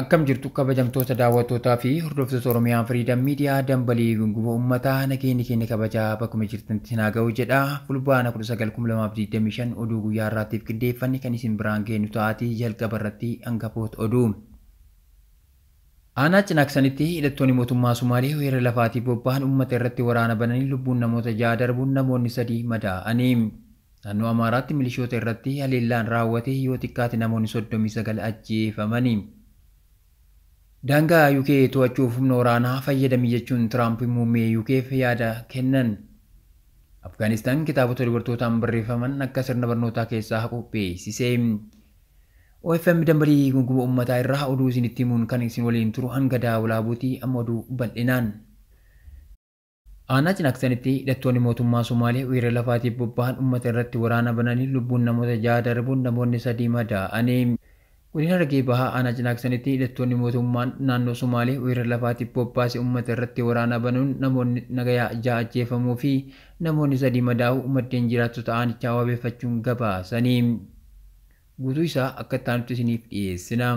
Akkam jirtu kabajamtoota daawwattootaa fi hordoftoota Oromiyaa Firiidam Miidiyaa dambalii gunguma uummataa nageenyi keenya kabajaa bakkuma jirtanitti naa ga'u jedha. Fulbaana 19,2025 oduu guyyaa har'aatiif qindeeffanne kan isin biraan geenyu ta'aatii jalqaba irratti hangafoota oduu. Aanaa Cinaaksanitti hidhattoonni mootummaa Sumaalee weerara lafaatiif bobba'an uummata irratti waraana bananii lubbuun namoota 6 darbuun namoonni 3 madaa'anii. Naannoo Amaaraatti milishoota irratti haleellaan raawwate yoo xiqqaate namoonni 39 ajjeefamanii. Daangaa UK to'achuuf humna waraanaa fayyadami jechuun Tiraamp muummee UK'f yaada kennan. Afgaanistaan kitaabota dubartootaan barreeffaman akka sirna barnootaa keessaa haqu beeksise. OFM dambalii gunguma uummataa irraa oduu isinitti himuun kan isin waliin turu hanga daawulaa buutii amma oduu bal'inaan. Aanaa Cinaaksanitti hidhattoonni mootummaa Sumaalee weerara lafaatiif bobba'an uummata irratti waraana bananii lubbuun namoota 6 darbuun namoonni 3 madaa'anii. Godina Harargee Bahaa Aanaa Cinaaksanitti hidhattoonni mootummaan naannoo Sumaalee weerara lafaatiif bobbaase uummata irratti waraana banuun namoonni nagayaa 6 ajjeefamuu fi namoonni 3 madaa'uu maddeen jiraattota aanichaa wabeeffachuun gabaasanii. Guutuu isaa akka itti aanutti isiniif dhiyeessina.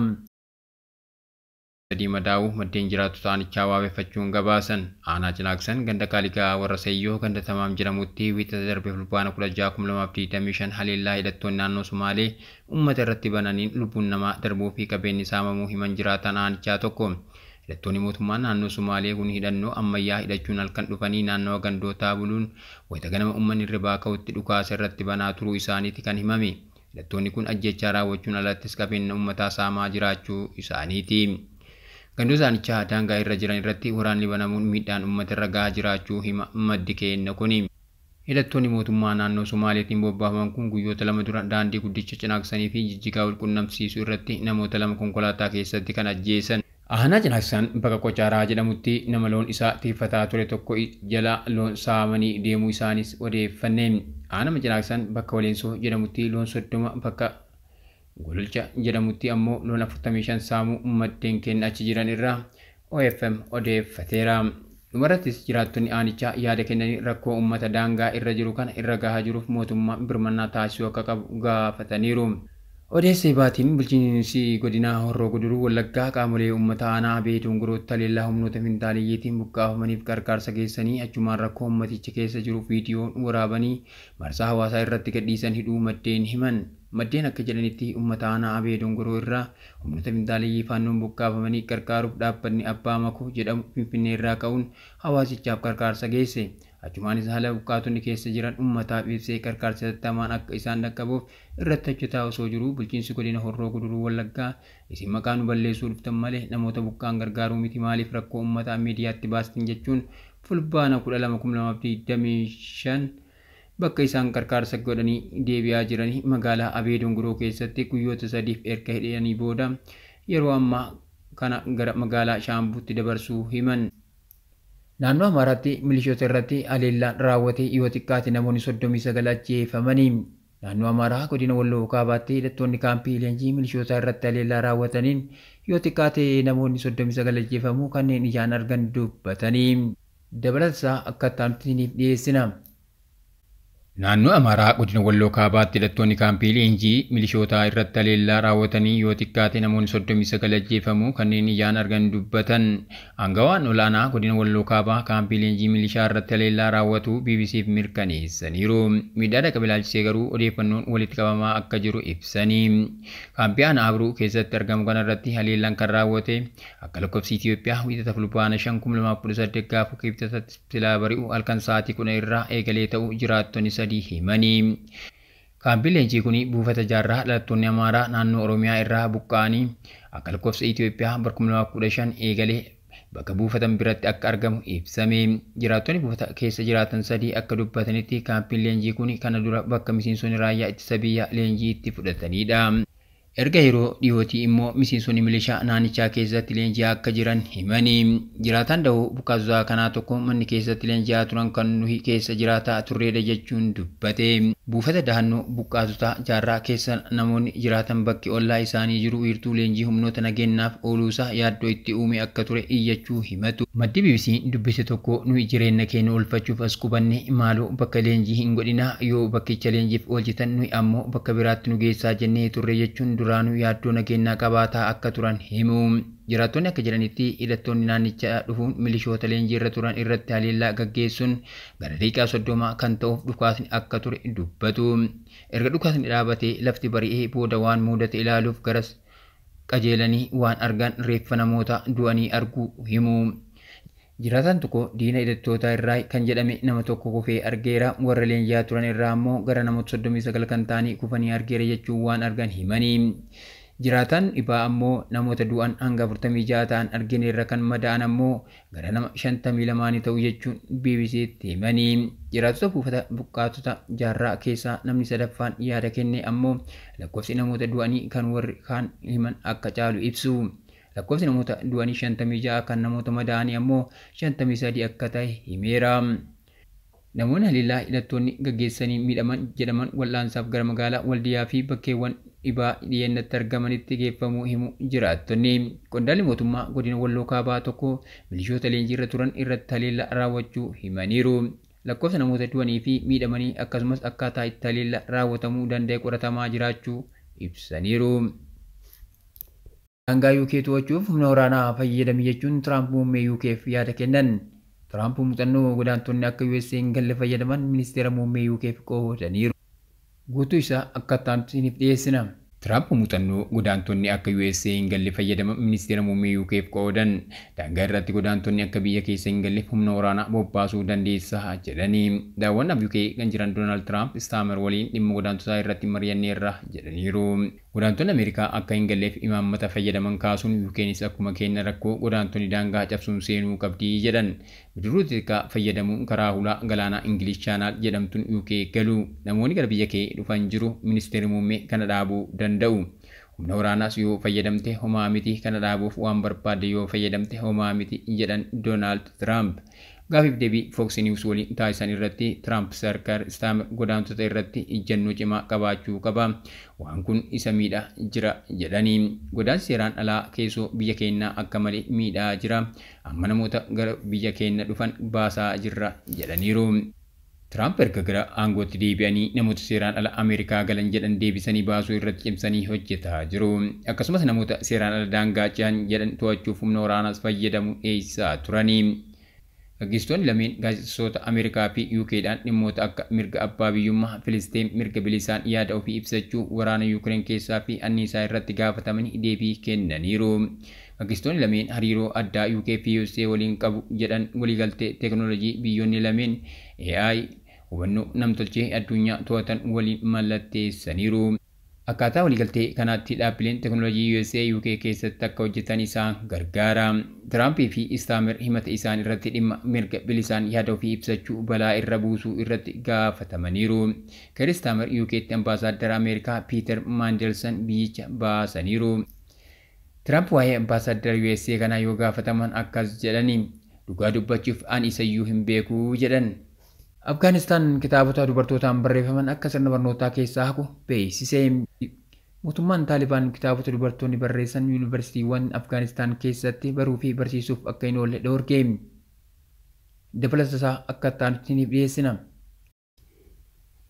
3 madaa'uu maddeen jiraattota aanichaa wabeeffachuun gabaasan. Aanaa Cinaaksan ganda Kaaligaa warra Sayyoo ganda Tamaam jedhamutti wiixata darbe fulbaana 16,2025 haleellaa hidhattoonni naannoo Sumaalee uummata irratti bananiin lubbuun namaa darbuu fi qabeenyi saamamuu himan jiraatan aanichaa tokko. Hidhattoonni mootummaa naannoo Sumaalee kun hidhannoo ammayyaa hidhachuun halkan dhufanii naannawa gandootaa buluun wayita ganama uummanni hirribaa ka'utti dhukaasa irratti banaa turuu isaaniiti kan himame. Hidhattoonni kun ajjechaa raawwachuun alattis qabeenya uummataa saamaa jiraachuu isaaniiti. Gandoota aanichaa daangaa irra jiran irratti waraanni banamuun miidhaan uummata irra gahaa jiraachuu hima maddi kenna kuni. Hidhattoonni mootummaa naannoo Somaaleetiin bobbaafaman kun guyyoota 2 dura daandii guddicha Cinaaksanii fi Jijjigaa wal qunnamsiisuu irratti namoota 2 konkolaataa keessatti kan ajjeesan. Aanaa Cinaaksan bakka Qocaaraa jedhamutti nama loon isaa tiifataa ture tokko jala loon saamanii deemuu isaanis odeeffanne. Aanaa Cinaaksan bakka Waleensoo jedhamutti loon 30 bakka Gololcha jedhamutti ammoo loon 45 saamuu maddeen kenna achi jiran irraa OFM odeeffateera. Dhumarrattis jiraattonni aanichaa yaada kennanii rakkoo uummata daangaa irra jiru kana irra gahaa jiruuf mootummaan birmannaa taasisuu akka qabu gaafataniiru. Odeessee baatiin bulchiinsi godinaa Horroo Guduruu Wallaggaa qaamolee uummata aanaa Abee Dongorootti haleellaa humnoota finxaaliyyeetiin buqqaafamaniif gargaarsa geessanii achumaan rakkoo uummaticha keessa jiru viidiyoon waraabanii marsaa hawaasaa irratti gadhiisan hidhuu maddeen himan. Maddeen akka jedhanitti uummata aanaa Abee Dongoroo irraa humnoota finxaaliyyii faannoon buqqaafamanii gargaaruuf dhaabbanni Abbaa Makoo jedhamu Finfinnee irraa ka'uun hawaasichaaf gargaarsa geesse. Achumaanis haala buqqaatonni keessa jiran uummataaf ibsee gargaarsa hatattamaan akka isaan dhaqqabuuf irratti hojjetaa osoo jiruu bulchiinsi godina Horroo Guduruu Wallaggaa isin maqaa nu balleessuu dhuftan malee namoota buqqaan gargaaruu miti maaliif rakkoo uummataa miidiyaatti baastan jechuun fulbaana 12,2025 bakka isaan gargaarsa godhanii deebi'aa jiranii magaalaa Abee Dongoroo keessatti guyyoota 3 erga hidhanii booda yeroo ammaa kana gara magaalaa Shaambuutti dabarsuu himan. Naannoo Amaaraatti milishoota irratti haleellaan raawwate yoo xiqqaate namoonni 39 ajjeefamanii. Naannoo Amaaraa godina Walloo Kaabaatti hidhattoonni kaampii leenjii milishoota irratti haleellaa raawwataniin yoo xiqqaate namoonni 39 ajjeefamuu kanneen ijaan argan dubbatanii. Dabalataa akka itti isiniif dhiyeessina. Naannoo Amaaraa godina Walloo Kaabaatti hidhattoonni kaampii leenjii milishootaa irratti haleellaa raawwatanii yoo xiqqaate namoonni 39 ajjeefamuu kanneen ijaan argan dubbatan. Aangawaan olaanaa godina Walloo Kaabaa kaampii leenjii milishaa irratti haleellaa raawwatu BBCf mirkaneessaniiru. Miidhaa dhaqqabe ilaalchisee garuu odeeffannoon walitti qabamaa akka jiru ibsanii. Kaampii aanaa Abruu keessatti argamu kanarratti haleellaan kan raawwate akka lakkoofsa Itoophiyaa wiixata fulbaana 5,2018 gaafa kibxatatti silaa bari'u halkan sa'aatii 10 irraa eegalee ta'uu jiraattonni 3 himanii. Kaampiin leenjii kun buufata jaarraa dhalattoonni Amaaraa naannoo Oromiyaa irraa buqqa'anii akka lakkoofsa Itoophiyaa bara 2015 eegalee bakka buufatan biratti akka argamu ibsame. Jiraattonni buufata keessa jiraatan 3 akka dubbatanitti kaampiin leenjii kun kana dura bakka miseensonni raayyaa ittisa biyyaa leenjii itti fudhatanidha. Erga yeroo dhiyootii immoo miseensonni milishaa naannichaa keessatti leenji'aa akka jiran himanii. Jiraataan da'oo buqqaatotaa kanaa tokko manni keessatti leenji'aa turan kan nuyi keessa jiraataa turredha jechuun dubbate. Buufata dahannoo buqqaatotaa jaarraa keessa namoonni jiraatan bakki ollaa isaanii jiru wiirtuu leenjii humnoota nageenyaaf ooluusaa yaaddoo itti uume akka ture iyyachuu himatu. Maddi BBC dubbise tokko nuyi jireenya keenya oolfachuuf as qubanne maaloo bakka leenjii hin godhinaa yoo bakkicha leenjiif oolchitan nuyi ammoo bakka biraatti nu geessaa jennee turre jechuun duraanuu yaaddoo nageenyaa qabaataa akka turan himu. Jiraattonni akka jedhanitti hidhattoonni naannichaa dhufuun milishoota leenjiirra turan irratti haleellaa gaggeessuun gara daqiiqaa 30 kan ta'uuf dhukaasni akka ture dubbatu. Erga dhukaasni dhaabatee lafti bari'ee booda waan mudate ilaaluuf garas qajeelanii waan argan reeffa namoota du'anii arguu himu. Jiraataan tokko diina hidhattootaa irraa kan jedhame nama tokko kufee argeera, warra leenji'aa turan irraa ammoo gara namoota 39 kan ta'anii kufanii argeera jechuun waan argan himanii. Jiraataan dhibaa ammoo namoota du'an hanga 46 ta'an argineerra, kan madaa'an ammoo gara nama 52 ta'u jechuun BBC'tti himanii. Jiraattota buufata buqqaatota jaarraa keessaa namni sadaffaan yaada kenne ammoo lakkoofsi namoota du'anii kan warri kaan himan akka caalu ibsu. Lakkoofsi namoota du'anii 56 kan namoota madaa'anii ammoo 53 akka ta'e himeera. Namoonni haleellaa hidhattoonni gaggeessanii miidhaman jedhaman wal'aansaaf gara magaalaa Waldiyaa fi bakkeewwan dhibaa dhiyeennatti argamanitti geeffamuu himu jiraattonni. Qondaalli mootummaa godina Walloo Kaabaa tokko milishoota leenjiirra turan irratti haleellaa raawwachuu himaniiru. Lakkoofsa namoota du'anii fi miidhamanii akkasumas akkaataa itti haleellaa raawwatamuu danda'e qoratamaa jiraachuu ibsaniiru. Daangaa UK to'achuuf humna waraanaa fayyadami jechuun Tiraamp muummee UK'f yaada kennan. Tiraamp muuxannoo godaantonni akka USA hin galle fayyadaman ministeera muummee UK'f qoodaniiru. Guutuu isaa akka itti isiniif dhiyeessina. Tiraamp muuxannoo godaantonni akka USA hin galle fayyadaman ministeera muummee UK'f qoodan. Daangaa irratti godaantonni akka biyya keessa hin galleef humna waraanaa bobbaasuu dandeessa jedhanii. Daawwannaaf UK kan jiran Doonaald Tiraamp Istaamar waliin dhimma godaantotaa irratti mari'anneerra jedhaniiru. Godaantonni Ameerikaa akka hin galleef imaammata fayyadaman kaasuun UK'nis akkuma keenya rakkoo godaantonni daangaa cabsuun seenuu qabdii jedhan. Bidiruu xixiqqaa fayyadamuun karaa hulaa galaanaa Ingilish Chaanaal jedhamtuun UK galu. Namoonni gara biyya kee dhufan jiru, ministeerri muummee kana dhaabuu danda'u. Humna waraanaas yoo fayyadamte homaa miti, kana dhaabuuf waan barbaadde yoo fayyadamte homaa miti jedhan Doonaald Tiraamp. Gaafiif deebii Fox News waliin taasisan irratti Tiraamp Sarkar Istaamar godaantota irratti ijjannoo cimaa qabaachuu qaba. Waan kun isa miidhaa jira jedhanii. Godaansi seeraan alaa keessoo biyya keenyaa akka malee miidhaa jira. Amma namoota gara biyya keenya dhufan baasaa jirra jedhaniiru. Tiraamp erga gara aangootti deebi'anii namoota seeraan ala Ameerikaa galan jedhan deebisanii baasuu irratti cimsanii hojjetaa jiru. Akkasumas namoota seeraan ala daangaa ce'an jedhan to'achuuf humna waraanaas fayyadamu dhiyeessaa turani. Gaggeessitoonni lameen gaazexeessitoota Ameerikaa fi UK'dhaan dhimmoota akka mirga abbaa biyyummaa Filisteen, mirga bilisaan yaada ofii ibsachuu, waraana Yuukireen keessaa fi anniisaa irratti gaafatamanii deebii kennaniiru. Gaggeessitoonni lameen hariiroo addaa UK fi USA waliin qabu jedhan waliigaltee teekinooloojii biyyoonni lameen AI hubannoo namtolchee addunyaa to'atan waliin mallatteessaniiru. Akkaataa waliigaltee kanaatti dhaabbileen teekinooloojii USA UK keessatti akka hojjetan isaan gargaara. Tiraampii fi Istaamer himata isaan irratti dhimma mirga bilisaan yaada ofii ibsachuu balaa irra buusuu irratti gaafatamaniiru. Keir Istaamer UK'tti ambaasaaddara Ameerikaa Piiter Maandelsan biyyicha baasaniiru. Tiraamp waa'ee ambaasaaddara USA kanaa yoo gaafataman akkas jedhani, dhugaa dubbachuuf ani isayyuu hin beeku jedhan. Afgaanistaan kitaabota dubartootaan barreeffaman akka sirna barnootaa keessaa haqu beeksise. Mootummaan Taalibaan kitaabota dubartoonni barreessan yuunivarsiitiiwwan Afgaanistaan keessatti baruu fi barsiisuuf akka hin oolle dhoorge. Dabalata isaa akka itti isiniif dhiyeessina.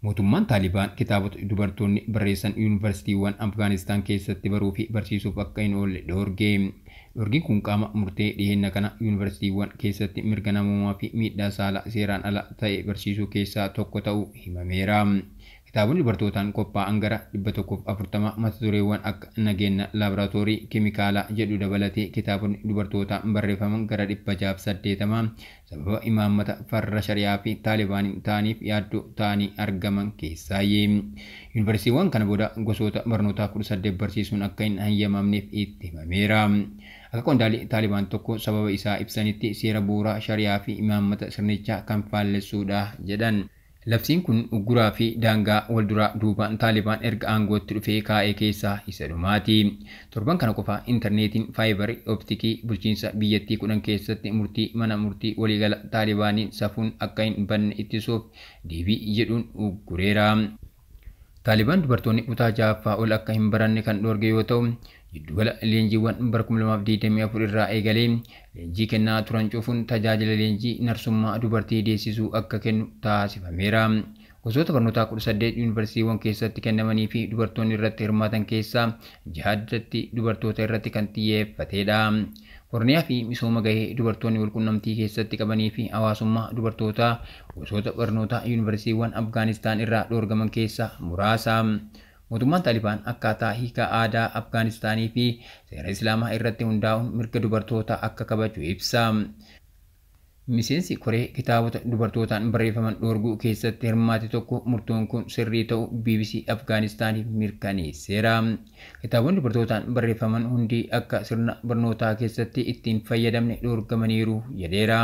Mootummaan Taalibaan kitaabota dubartoonni barreessan yuunivarsiitiiwwan Afgaanistaan keessatti baruu fi barsiisuuf akka hin oolle dhoorge. Dhoorgiin kun qaama murtee dhiyeenya kana yuunivarsiitiiwwan keessatti mirga namoomaa fi miidhaa saalaa seeraan ala ta'e barsiisuu keessaa tokko ta'uu himameera. Kitaabonni dubartootaan qophaa'an gara 140 mata dureewwan akka nageenya laaboraatoorii keemikaalaa jedhu dabalatee kitaabonni dubartootaan barreeffaman gara 680 sababa imaammata farra shari'aa fi taalibaaniin ta'aniif yaaddoo ta'anii argaman keessaayyee. Yuunivarsiitiiwwan kana booda gosoota barnootaa 18 barsiisuun akka hin hayyamamneef itti himameera. Akka qondaalli Taalibaan tokko sababa isaa ibsanitti seera bu'uuraa shari'aa fi imaammata sirnichaa kan faallessuudha jedhan. Labsiin kun ugguraa fi daangaa walduraa duubaan Taalibaan erga aangootti dhufee kaa'ee keessaa isa dhumaati. Torban kana qofa intarneetiin faayibarii optikii bulchiinsa biyyattii 10 keessatti murtii mana murtii waliigala Taalibaaniin safuun akka hin banne ittisuuf deebii jedhuun uggureera. Taalibaan dubartoonni kutaa 6ffaa ol akka hin baranne kan dhoorge yoo ta'u, giddugala leenjiiwwan bara 2024 irraa eegalee leenjii kennaa turan cufuun tajaajila leenjii narsummaa dubartii deessisuu akka kennu taasifameera. Gosoota barnootaa 18 yuunivarsiitiiwwan keessatti kennamanii fi dubartoonni irratti hirmaatan keessaa 6 dubartoota irratti kan xiyyeeffatedha. Korniyaa fi misooma gahee dubartoonni walqunnamtii keessatti qabanii fi hawaasummaa dubartootaa gosoota barnootaa yuunivarsiitiiwwan Afgaanistaan irraa dhoorgaman keessaa muraasa. Mootummaan Taalibaan akkaataa hiika aadaa Afgaanistaanii fi seera Islaamaa irratti hundaa'uun mirga dubartootaa akka kabaju ibsa. Miseensi koree kitaabota dubartootaan barreeffaman dhoorguu keessatti hirmaate tokko murtoon kun sirrii ta'uu BBC Afgaanistaaniif mirkaneesseera. Kitaabonni dubartootaan barreeffaman hundi akka sirna barnootaa keessatti ittiin fayyadamne dhoorgamaniiru jedheera.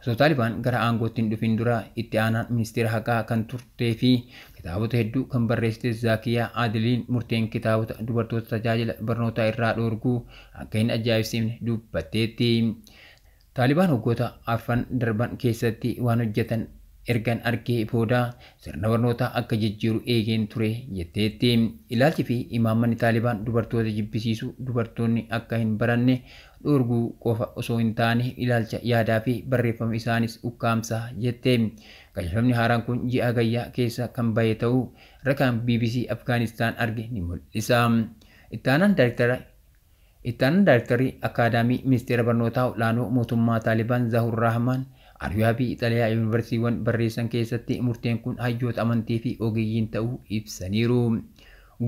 Osoo Taalibaan gara aangootti hin dhufin dura itti aanaan ministeera haqaa kan turtee fi kitaabota hedduu kan barreessite Zaakiyaa Adiliin murteen kitaabota dubartoota tajaajila barnootaa irraa dhoorguu akka hin ajaa'ibsiifne dubbatteetti. Taalibaan waggoota afran darban keessatti waan hojjetan ergan argee booda sirna barnootaa akka jijjiiru eegeen ture jetteetti. Ilaalchi fi imaammanni Taalibaan dubartoota jibbisiisu dubartoonni akka hin baranne dhoorguu qofa osoo hin taane ilaalcha yaadaa fi barreeffama isaanis ukkaamsa jette. Qajeelfamni haaraan kun ji'a gayyaa keessa kan bahe ta'uu ragaan BBC Afgaanistaan arge ni mul'isa. Itti aanaan Daayirektarri Akaadaamii Ministeera Barnootaa Olaanoo Mootummaa Taalibaan Zahur Rahmaan Ariyaabii fi Xalayaa yuunivarsiitiiwwan barreessan keessatti murteen kun hayyoota amantii fi ogeeyyiin ta'uu ibsaniiru.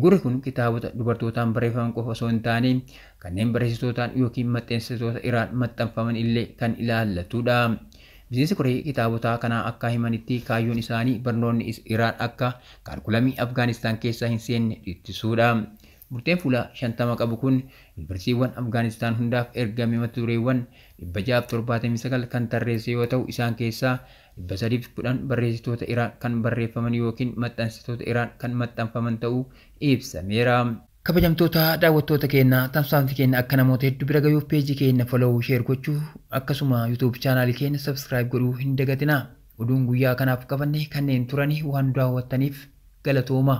Gurri kun kitaabota dubartootaan barreeffaman qofa osoo hin taane kanneen barreessitootaan yookiin maxxansitoota Iraan maxxanfaman illee kan ilaallatudha. Miseensi koree kitaabotaa kanaa akka himanitti kaayyoon isaanii barnoonni Iraan akka kaarikulamii Afgaanistaan keessa hin seenne ittisuudha. Murteen fuula 50 qabu kun yuunivarsiitiiwwan Afgaanistaan hundaaf ergame mata dureewwan 679 kan tarreesse yoo ta'u, isaan keessaa 310 barreessitoota Iraan kan barreeffaman yookiin maxxansitoota Iraan kan maxxanfaman ta'uu ibsameera. Kabajamtoota daawwattoota keenya, tamsaasni keenya akka namoota hedduu bira gayuuf peejii keenya follow, share gochuu akkasuma YouTube chaanaalii keenya subscribe godhuu hin dagatinaa. Oduun guyyaa kanaaf qabanne kanneen turanii, waan daawwattaniif galatooma.